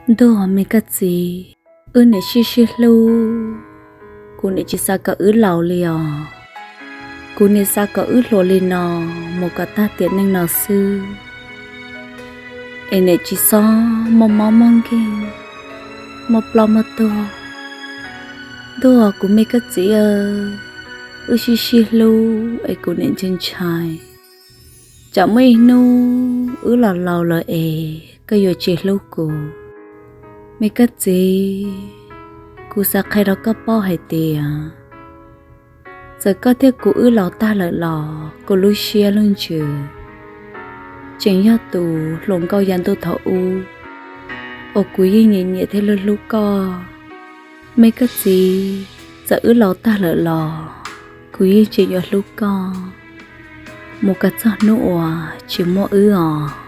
Ntuj, me koj txiv, wb niam sib sib hlub, kuv niam tsis xav kom wb laus li os. Kuv niam xav kom wb hluas li no mus kom tag tiam neej no xwb, es niam tsis txhob muaj mob muaj nkeeg, muaj ploj muaj tuag. Ntuj, kuv me koj txiv, wb sib sib hlub es kuv niam ntshai ntshai, tsam muaj ib hnub wb los laus lawm es koj yuav tsis hlub kuv. Me koj txiv, kuv xav qhia rau koj paub hais tias txawm koj thiab kuv wb laus tag lawm los kuv lub siab lub ntsws tseem yog tus hluas nkauj yav ntuj thaum ub uas kuv yeej nyiam nyiam thiab hlub hlub koj. Me koj txiv, txawm wb laus tag lawm los kuv yeej tseem yuav hlub koj mus kom txog hnub uas tsis muaj wb os.